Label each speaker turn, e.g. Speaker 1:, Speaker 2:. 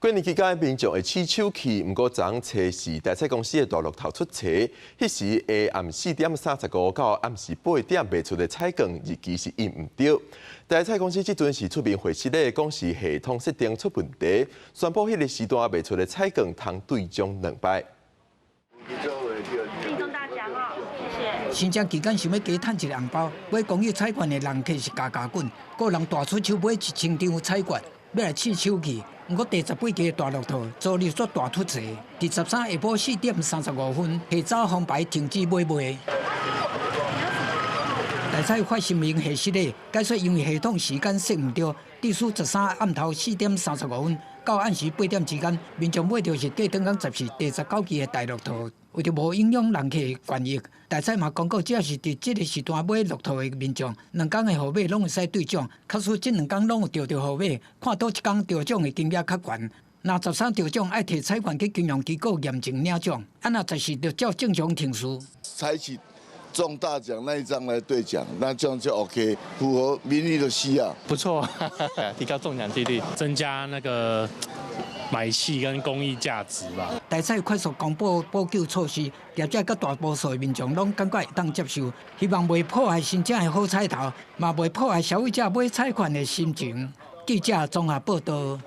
Speaker 1: 過年期間，民眾會試手氣，毋過昨昏初四大彩公司的大樂透出齊，彼時的暗4點35到暗時8點賣出的彩券日期是印毋著。大彩公司這陣是出面回釋咧，講是系統設定出問題，宣布彼个時段賣出的彩券通兌獎兩擺。
Speaker 2: 中大獎哦，謝謝。
Speaker 3: 新春期間想欲加趁一个紅包，買公益彩券的人客是加加滾，個人大出手買1000張彩券，欲來試手氣。毋過第18期的大樂透昨日煞大出錯，佇13下晡4點35分，提早封牌停止買賣。大彩發聲明核實咧，解說因為系統時間設毋著，致使13暗頭4點35分到暗時8點之間，民眾買著是過轉工14第19期的大樂透。為著無影響人客權益，大彩嘛公告，只要是佇這个時段買樂透的民眾，兩工的號碼攏會使兌獎。假使這兩工攏有著著號碼，看佗一工著獎的金額較懸。若13著獎，愛提彩券去金融機構驗證領獎；啊，若14就照正常程序。
Speaker 4: 採取中大獎那一張來兌獎，那這樣就 OK，符合民意的需要。
Speaker 5: 不錯，提高中獎幾率，
Speaker 6: 增加那個買氣跟公益價值吧。
Speaker 3: 大彩快速公布補救措施，業者佮大多數的民眾攏感覺會當接受，希望袂破壞新正的好彩頭，嘛袂破壞消費者買彩券的心情。記者綜合報道。